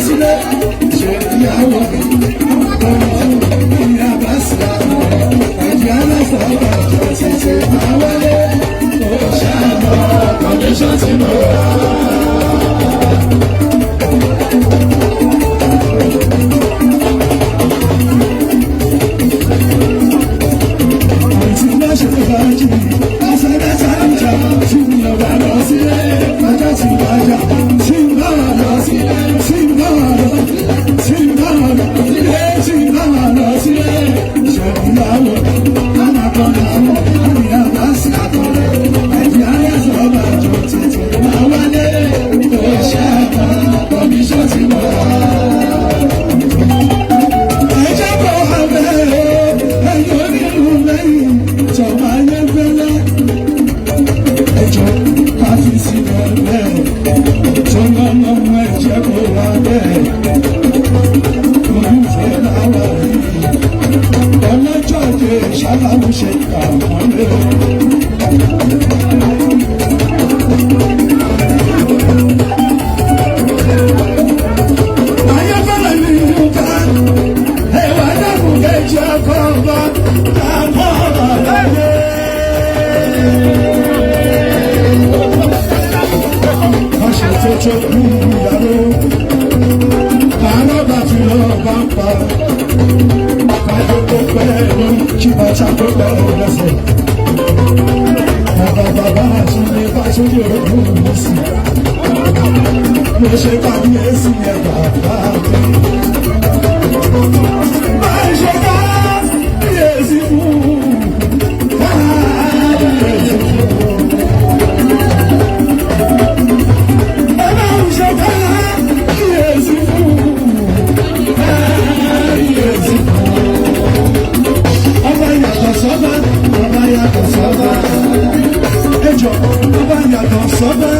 Sílẹ̀ ṣe ìyàwó ìyá bá sílá ẹ̀jẹ̀ aláṣọ ọjọ́ tètè máa wálé ó ṣàmọ́ condition tí mo wà. Tí wọ́n ṣe fàájì ọ̀sẹ̀ mẹ́ta níjà tí mi ò bá lọ sílé ọjọ́ tí wájà tí n bá lọ sílé tí n bá lọ tí n bá lọ sílé tí n bá lọ sílé ṣèkúyàwó alákọ̀ọ́nà àmì àbáṣe àkọlẹ̀ ẹ̀jẹ̀ aláṣọ ọba jọ tètè máa wálé ó ṣe àbá kọ́míṣọ́ tí mo wà. Ẹ̀jẹ̀ kò abẹ́ ẹ̀yọ́ nínú lẹ́yìn tọ́mọ ayé fẹ́lẹ́. Ẹjọ́ ká fi sílẹ̀ bẹ́ẹ̀ tó lọ́lọ́mọ ẹ̀jẹ̀ kò wá bẹ́ẹ̀. Olùfẹ́ láwa yìí ọlọ́jọ́ dé ṣáláwù ṣe kà wọ́n lé. Ayé fẹ́lẹ́ ní ìlú ká ẹ̀wà dẹ́kun kejì ọkọ̀ ọba kápọ̀ ọba láyé. Wọ́n ṣe tó tó kú ìyàrá. Àárọ̀ bá fi lọ bá ń pa. Kájọ tó pẹ́ lórí kí bàtà tó pẹ́ lẹ́sẹ̀. Bàbá bàbá àti ilé bá tó lè rògbò mí sí. Mo ṣe kábíyèsí ẹ̀ bàbá mi. Máa ṣe kábíyèsí fún kábíyèsí fún. Ẹ máa ń ṣe kábíyèsí fún kábíyèsí fún. Ọba yàtọ̀ sọ́ba, ọba yàtọ̀ sọ́ba. Ẹjọ́ ọba yàtọ̀ sọ́ba,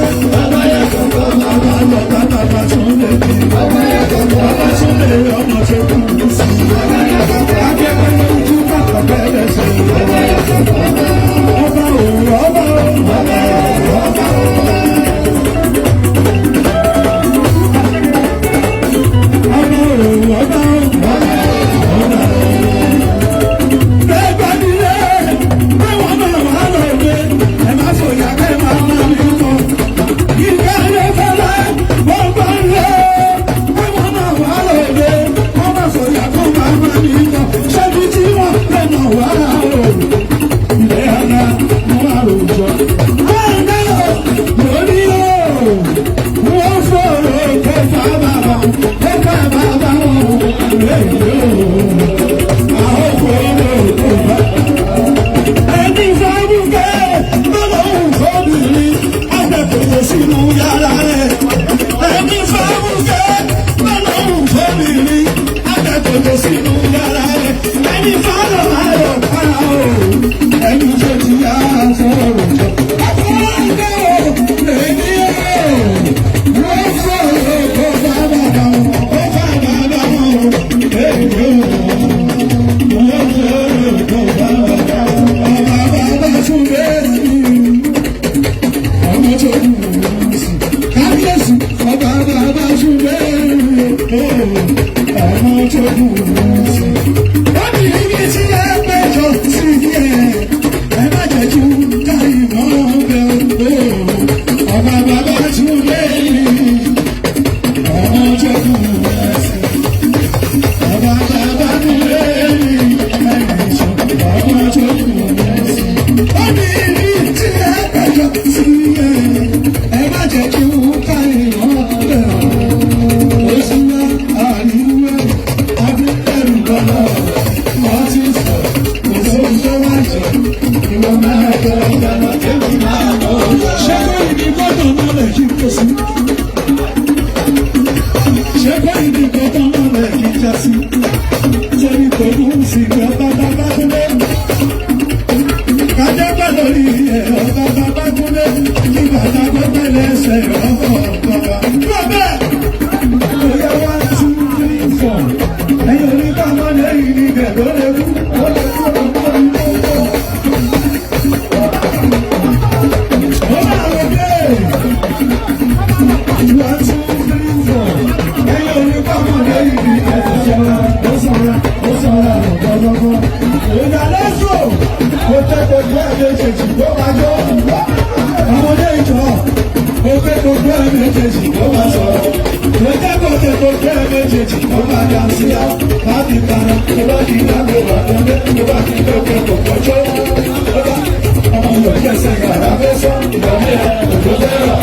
ọba yàtọ̀ sọ́ba. Ọba lọ́ba bàbá tún lè bí. Ọba yàtọ̀ sọ́ba, bàbá tún lè ọmọ tó kù sí. Ọba yàtọ̀ sọ́ba, akẹ́kọ̀ọ́ lójú bàbá bẹ̀rẹ̀ sí. Ọba yàtọ̀ sọ́ba, ọba òun ọba òun ọba òun ọba òun. Ọba òun ọba òun ọba òun. Bẹ́ẹ̀ nílé, bẹ́ẹ̀ wọ́n máa wà lóde, ẹ má fòyà kẹ́ máa máa mi kọ́. Ìgbà lè fẹ́lẹ́, wọ́n bá ń lé. Bẹ́ẹ̀ wọ́n máa wà lóde, wọ́n má fòyà kó máa máa mi kọ́. Ṣébi tí wọ́n lè mọ̀ wá o? Ilé ọ̀la mo máa rojọ́. Bẹ́ẹ̀ náà lórí o, wọ́n fòrò kẹfà bàbá, kẹfà bàbá wọn. Ẹni fọ́bùkẹ́ lọ́wọ́ òǹkọ́bìnrin àgbẹ̀kọ̀tọ̀ sínú yàrá rẹ̀. Ẹni fọ́bùkẹ́ lọ́wọ́ òǹkọ́bìnrin àgbẹ̀kọ̀tọ̀ sínú yàrá rẹ̀. Ẹni fọ́lọ̀ ayọ̀ para o, ẹni tó ti yá fọ́rọ̀ jọ. Àfọwọ́kẹ́ o, lèmi o, wọ́n fọ̀rọ̀ kó bá bàbá wọn, kó bá bàbá wọn o, èmi o. Ọba bàbá tún lé mi, ọmọ tó kù ẹsẹ̀. Ọba bàbá mi lé mi, ẹni tó ọmọ tó kù ẹsẹ̀. Ó ní ibi tí ẹ péjọ sí ẹ, ẹ má jẹ́ kí n ká ìwọ̀n bẹ̀ ọ́. Ó sì wá àríwá, abẹ́rù lọ́nà, wọ́n ti sọ, kò sóhun tó wá jẹ, ìwọ máa tẹ ìdáná tẹ́lẹ̀ máa lọ. Ṣé kó ìdí gbọ́dọ̀ náà lè kí n kó sí? Ṣé kó ìdí gbọ́dọ̀ náà lè kí n já sí? Torí kò kú sí ọba bàbá kúlé. Kájá bá lórí ẹ̀ ọba bàbá kúlé. Kí bàtà kó pẹ́lẹ́ ẹsẹ̀ ọkọ̀ bàbá. Bàbá! Bóyá one two three four. Ẹ̀yin oníkàmọ́ lẹ́yìn ní ibẹ̀ ló lè kú. Ó lè kú ọ̀pọ̀ ìlú ọ̀pọ̀. Ó máa wọ bẹ́ẹ̀. One two three four. Ẹ̀yin méjèèjì ló máa jó. Ọmọdé ìjọ, mo gbé gbogbo ẹ méjèèjì ló máa sọ̀rọ̀. Mo jẹ́ kó tẹ gbogbo ẹ méjèèjì ló máa dà sí á. Láti para, tó bá di lágbo wà lọ́lé, tó bá di lókè kò kọjọ́. Ọmọ yóò jẹ́sẹ̀ yàrá fẹ́ sọ, ìdọ̀lẹ́ ẹ̀ òjò fẹ́ rọ̀.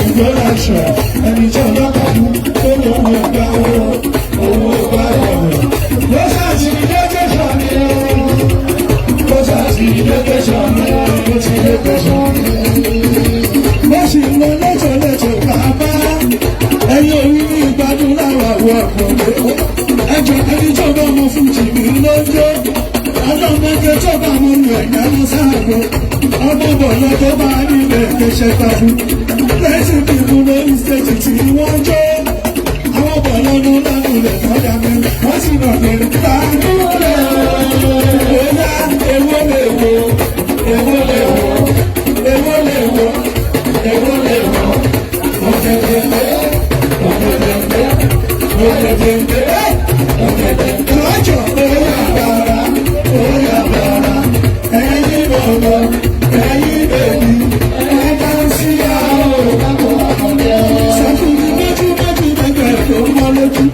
Ẹni tí ọlọ́pàá mú tó lóun ọgbà owó owó bá ọ̀rọ̀. Lọ́sàtì lẹ́kẹ̀ṣọ́ mi lọ́sàtì lẹ́kẹ̀ṣọ́ mi ó ti lẹ́kẹ̀ṣọ́ mi. Mo sì lọ lẹ́tọ̀lẹ́tọ̀ bàbá ẹ̀yin orí ní ìgbádùn láwà wọ ọ̀pọ̀. Ẹjọ́ ẹni tó bá mọ fún jìbì lọ́jọ́. Ọlọ́mọdé tó bá mọ lu ẹ̀yà lọ sáàgó. Ọmọ bọ̀lọ́ tó bá nílẹ̀ kẹsẹ̀ tàbí. Lẹ́sìn bíbú lórí stéèjì tí wọ́n jó. Àwọn bọ̀lọ́ ló lánàá lè kọjá mi. Wọ́n sì nà mí tàbí lẹ̀. Bóyá èwo lè wo, èwo lè wo, èwo lè wo, èwo lè wo. Ọ̀gẹ̀dẹ̀ ọ̀gẹ̀dẹ̀ ọ̀gẹ̀dẹ̀ ọ̀gẹ̀dẹ̀. Lọ́jọ́ bóyá bàrà, bóyá bàrà. Ẹyin bọ̀bọ̀, ẹyin bèbí, ẹ bá ń sí àwọn sọ́kùnrin méjì méjì lẹ́gbẹ̀ẹ́ tó mọ́ lójú.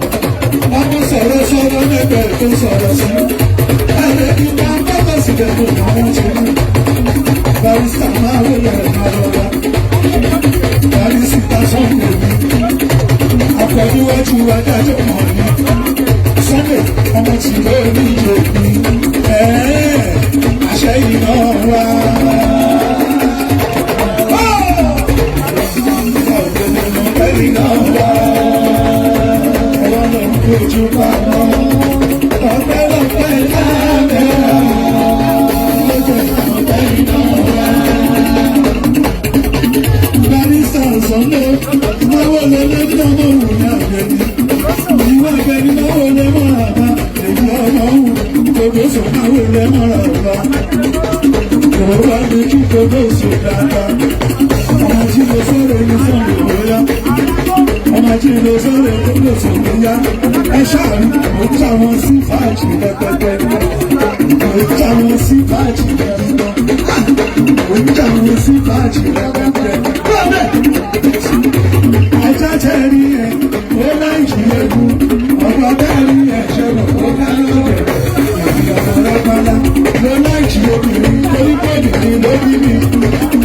Ọmọ sọ̀rọ̀ sọ̀rọ̀ lẹ́gbẹ̀ẹ́ tó sọ̀rọ̀ sí. Ẹ̀rẹ́ kí bá ń bá sí lẹ́kọ̀ọ́ àwọn ṣe ní. Barista máa wọlé ẹ̀ka lọ́la. Barista sọ̀rọ̀ mi. Akọ̀níwájú adájọ́ mọ̀ ní. Sunday ọmọ tí ló ní ìjòkì. Ẹ̀ẹ́ àṣẹ iná wá. Ọmọ tí mo sọ̀rọ̀ ní sọ̀rọ̀ bóyá ọmọ tí mo sọ̀rọ̀ ní sọ̀rọ̀ bóyá ẹ ṣáàrí mo já wọn sí fàájì rẹpẹtẹ, mo já wọn sí fàájì rẹpẹtẹ, mo já wọn sí fàájì rẹpẹtẹ. Ajá tẹ̀rí ẹ̀ ó láì jí egun, ọ̀pọ̀ tẹ̀rí ẹ̀ ṣẹ̀wọ̀n ó ká lọ́dẹ̀. Ìyàwó ló láì jí obìnrin torí pé obìnrin ló bí mi.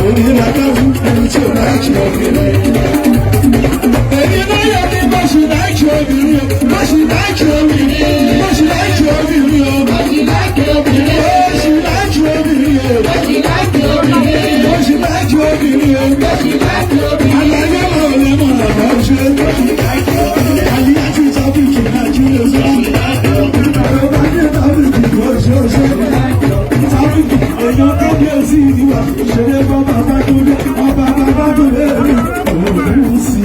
Orí làbá fún ẹni tí ò láì jí obìnrin. Èmi ló yẹ kí bó ṣì láì jí obìnrin o, bó ṣì láì jí obìnrin, bó ṣì láì jí obìnrin o, bó ṣì láì jí obìnrin o, bó ṣì láì jí obìnrin o, bó ṣì láì jí obìnrin o. Àlàyé máa lè mọ̀ lọ́wọ́ ṣe. Àlìyá ti tábìkì Nàìjíríà sọ. Yorùbá ní tábìkì kò ṣe é ṣe. Tábìkì èèyàn kábíyèsí ìwà. Ṣeré bọ́ bàbá tó dé, ọba bàbá tó dé rí. Òun sí.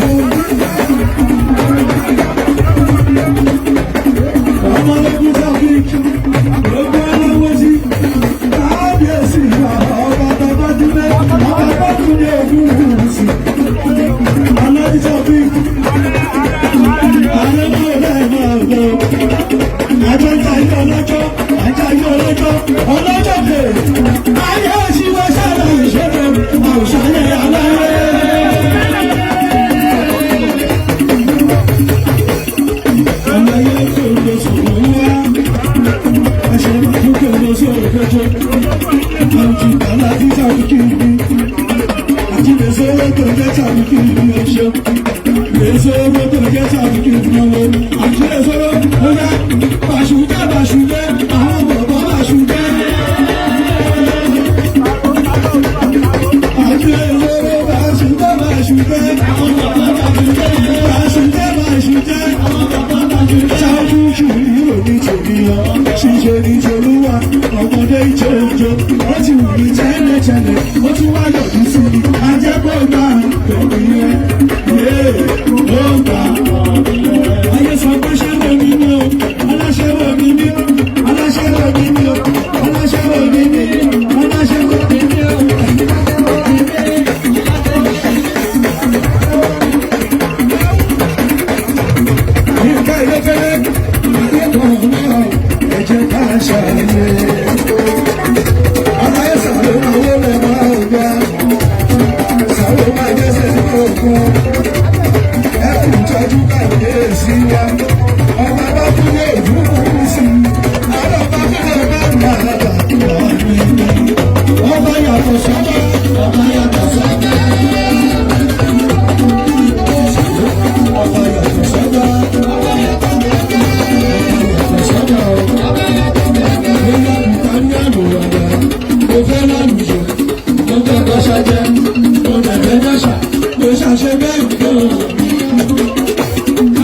Ọmọlẹ́kùn tábìkì gbogbo ẹlẹ́wọ̀n sí. Kábíyèsí ìwà ọba bàbá tó dé, ọba bàbá tó dé òun sí. Alájí tábìkì. Ọlọ́jọ́ kè, ayé òṣìwọ́ ṣẹlẹ̀ ìṣẹ́lẹ̀ àwòṣálẹ̀ aláyé. Aláyé tó lọ sọ̀rọ̀ wá, ẹ̀ṣẹ̀ máa tún kò lọ sọ̀rọ̀ kẹjọ. Àwùjọ alájí tàbí mi, àti lè sọ̀rọ̀ tó jẹ́ tàbí kí mi ọ̀ṣọ́. Lè sọ̀rọ̀ tó jẹ́ tàbí kí mi ọ̀wọ́. Àti lè sọ̀rọ̀ ó yá, bàṣújẹ́ bàṣújẹ́, àwọn bọ̀bọ̀ bàṣújẹ́. Àti lè sọ̀rọ̀ bàṣújẹ́ bàṣújẹ́, àwọn bọ̀bọ̀ bàṣújẹ́. Bàṣújẹ́ bàṣújẹ́, àwọn bọ̀bọ̀ bàṣújẹ́. Ṣáájú jù yóò ní tèmi lọ, ṣíṣe ní tolúwa, ọmọdé ìjọ́jọ́, ó ti wù mí tẹ́lẹ̀tẹ́lẹ̀, ó tún wá yọ̀dú sí mi, ajẹ́pọ̀ ìgbà Tòbí yẹ yé ó gbà. Ayé sọ pé ṣé wo ni mí o, aláṣẹ wo ni mí o, aláṣẹ wo ni mí o, aláṣẹ wo ni mí o, aláṣẹ wo ni mí o. Nǹkan ìlẹ́fẹ̀lẹ́, ayé kan náà, ẹ jẹ́ ká ṣàlàyé. Aláyé sàrò máa wọlé máa gbà, sàrò máa jẹ́sẹ̀ ní òkun. Ẹ kù tọ́jú kábíyèsí wa, ọba bá kú ní òdúkú sí i. Àlọ́ bá kú ní ọba bàbá mi. Ọba yàtọ̀ sọ́ba, ọba yàtọ̀ sọ́ba. Ọba yàtọ̀ sọ́ba, ọba yàtọ̀ sọ́ba o. Bóyá nǹkan ní àlùwàdà, mo fẹ́ lálùjọ, mo fẹ́ kọ́ṣá jẹ́, mo dẹ̀fẹ́ dáṣà, mo ṣàṣẹ bẹ́ẹ̀ gbọ́.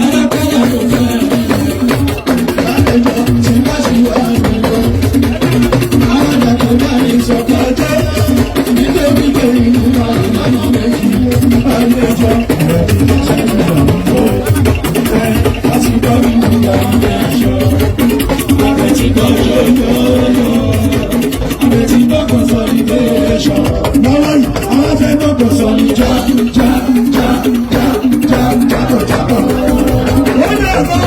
Alákọ̀ọ́lá mo fẹ́, àlejò tí bá ṣì wà nìkan. Àwọn àdàkọ̀ bá mi sọ̀kọ̀ jẹ́, nítorí pé ìlú wa lọ́nà méjì, àlejò ọ̀rẹ́ ti ṣàlùwà mọ́. Ẹ láti gbọ́ mi nígbà mẹ́jọ. Àbẹ̀tí gbọ́ yóyóyó. Àbẹ̀tí gbọ́ consolidation. Lọ́wọ́ yìí, àwọn fẹ́ gbọ́ consolidation. Já já já já jábọ̀ jábọ̀. Ó dẹ̀ mọ́.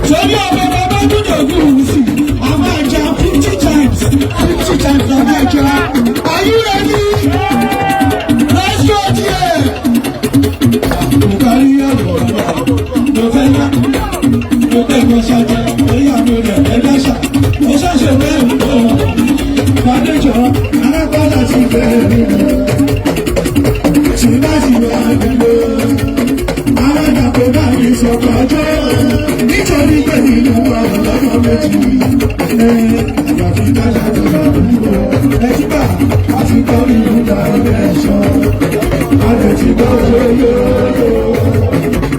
Torí ọmọ bàbá dúdú ògùn sí, a máa ja 50 times. 50 times la máa ja. Are you ready? Let's go there. Mo kárí ọ̀rọ̀ mo fẹ́ yá mo fẹ́ kọ́ ṣáájú bóyá mo rẹ̀ ẹ́ dáṣà mo ṣàṣẹ bẹ́ẹ̀ ń bọ̀ Bàdéjọ́ alágbádá ti bẹ̀rẹ̀ mi tí bá ti wà gbogbo alága kò bá mi sọ̀kọ̀ ọjọ́ nítorí pé ìlú wa lọ́nà méjì ẹ àyàfi dáṣà tó bá dúró ẹ ti bá àti kọ́ nínú direction àtẹ̀tí gbọ́ yóyóyó.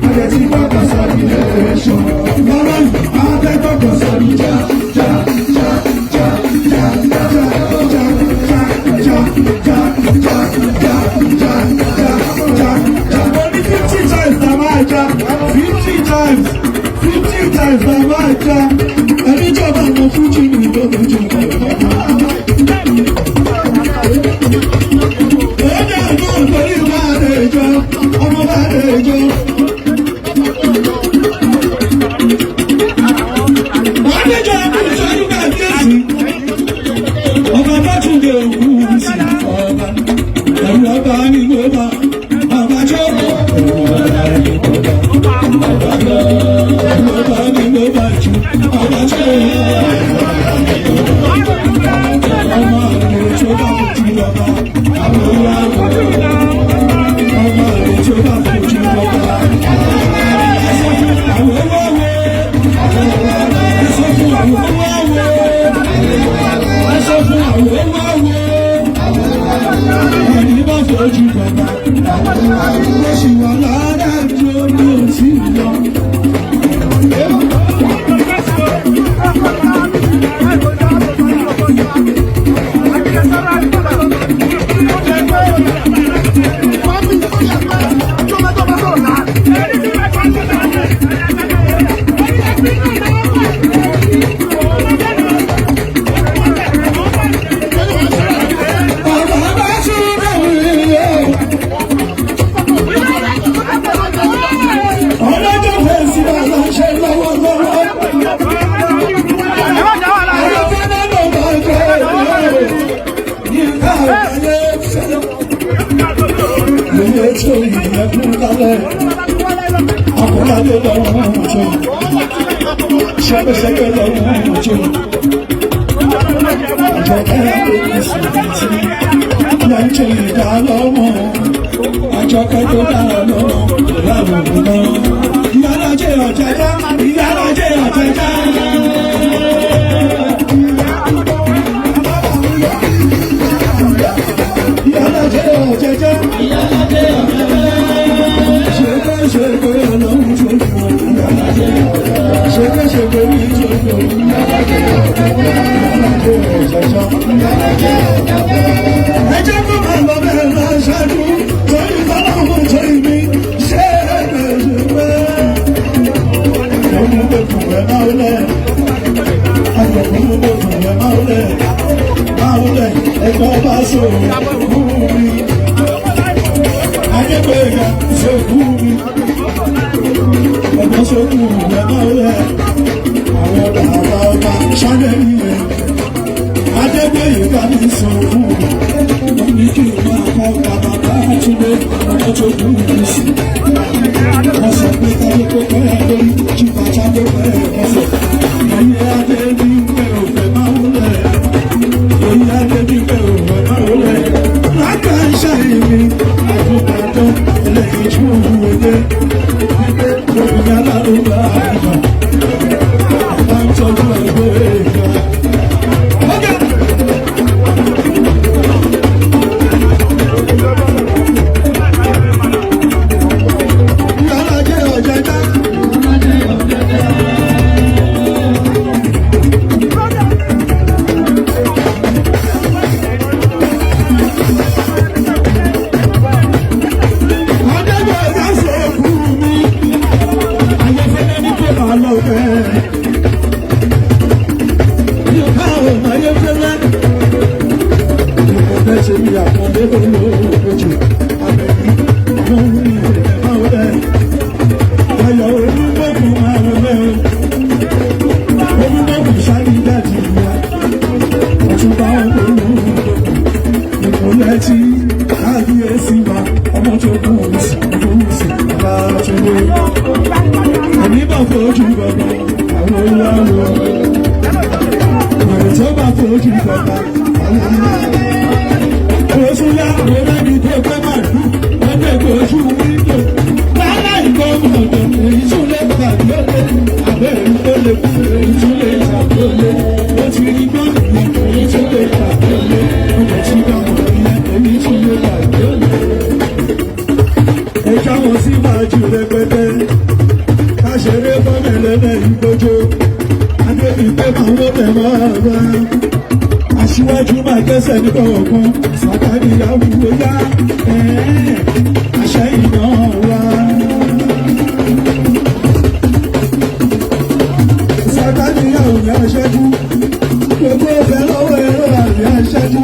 Àtẹ̀tí gbọ́ consolidation. Lọ́wọ́ yìí, akẹ́kọ̀ọ́ consolidation. Já já já já já já já já já já já já já já já. Mo ní 50 times la máa já. 50 times. 50 times la máa já. Ẹni jọba mo fújì ní ìdókòjò kọ̀ọ̀kan. Ẹ̀ẹ́dẹ̀ náà torí máa lè jọ, ọmọ bá lè jọ. Bàdéjọ́ ẹkùn ìṣẹ́jú kábíyèsí. Ọba Bátúndé òkú sí ọba. Ẹ̀rù ọba ní gbọ́ba. Ọba tó kọ̀. Ẹ̀rù ọba ní gbọ́ba. Ọba tó ẹ̀rù ọba ní gbọ́ba jù. Ọba tó ọmọ àgbò tó bá fojú lọ́ba. Àbúrò àgbò. Ọmọ àgbò tó bá fojú lọ́ba. Ẹ sọ fún àwọn owó wo. Ẹ sọ fún àwọn owó wo. Ẹ sọ fún àwọn owó wo. Ẹni bá fojú bàbá. Ó sì wà ládàjọ́ ní òsì lọ. Bàbá bá tún bẹ̀rù rẹ̀. Ọlọ́jọ́ fèsì bàbá ń ṣe lọ́wọ́lọ́wọ́. Ọlọ́jọ́ náà ló bá jẹ́ yíká ìpàdé fẹ́lẹ́. Lórí ètò ìyẹ̀kùn lálẹ́, àkọ́lálẹ́ lọ́wọ́ òjò. Ṣẹ́gbẹ́ṣẹ́gbẹ́ lọ́wọ́ òjò. Àjọkẹ́ àkókò sí ti lẹ́ńtì ìdálọ́mọ. Àjọkẹ́ tó dára lọ́mọ láwùjọ náà. Ìyálàjẹ́ ọ̀jẹ̀já, ìyálàjẹ́ ọ̀jẹ̀já. Ìyálàjẹ́ ọ̀jẹ̀já, ìyálàjẹ́ ọ̀jẹ̀já. Ṣèké ṣèké ọlọ́run tó lù ọ́. Ìyálàjẹ́ ọ̀jẹ̀já. Ṣèké ṣèké ní tó lù ọ́. Ìyálàjẹ́ ọ̀jẹ̀já. Sọ̀kú mi. Adégbèga sọ̀kú mi. Ẹ̀gbọ́n sọ̀kú rẹ̀ máa rẹ̀. Àwọn bàbá ọba ṣálẹ̀ rẹ̀. Adégbèga mi sọ̀kú mi. Wọ́n ní kí n máa kọ́ bàbá bá Túndé ọjọ́ tó kú mi sí. Wọ́n sọ pé káyé kó pẹ́ lórí kí bàtà kó pẹ́ lẹ́sẹ̀. Ayé adé ní pé òfẹ́ máa wúlẹ̀. Ayé adé ní pé òfẹ́ máa wúlẹ̀. Lákàṣà èmi àgùntàn ẹlẹ́yìn tí ó wù dé. Obìnrin alárùbá àgbà. Bá ń tọ́jú ẹgbẹ́ ìgbà. Yàrá jẹ́ ọ̀jẹ̀dá. Adébẹ̀rẹ̀ sọ̀kú mi. Ayéfẹ́lẹ́ ní kó máa lọ bẹ́ẹ̀. Yorùbá ò mọ ayéfẹ́lẹ́. Ìmọ̀ bẹ́ẹ̀ ṣe bí àpọ̀lé olóòjì. Àbẹ̀bí mo ń rí ìrẹ̀ máa wẹ̀. Ayọ̀ olúmọ̀kùn máa wẹ̀ o. Olúmọ̀kùn sáré jáde ìyá. Ọ̀túnba olúmọ̀kùn. Ìmọ̀lẹ́ tí kábíyèsí wa ọmọ tó kù sí kù sí bàbá tó lé. Àní bá fojú bàbá àwọn olówó. Àrùn tó bá fojú bàbá àwọn olówó. Oṣù yá mo rẹ́ni tó gbé màlúù, wọ́n dé ojú wíńdò. Lálá ìgbọ́ mọ̀tò, èyí tún lè tàbí ó lé. Àbẹ̀rù tó lè kú, èyí tún lè tàbí ó lé. Ó ti rí gbọ́ nìyẹn, èyí tún lè tàbí ó lé. Ọjà tí bá mọ̀ nìyẹn, èyí tún lè tàbí ó lé. Ẹ jáwọ́ sí fàájì rẹpẹtẹ. Ká ṣeré fọ́mẹ̀lẹ́mẹ̀ ìgbójó. Adébíyẹ máa wọ́n tẹ̀ máa bá aṣíwájú máa gbẹ́sẹ̀ ní kọ̀ọ̀kan sàtáni àwùjọ yá àṣẹ iná wa. Sàtáni àwùjọ aṣẹ́jú gbogbo ọ̀fẹ́ lọ́wọ́ ẹ̀rọ àmì aṣẹ́jú.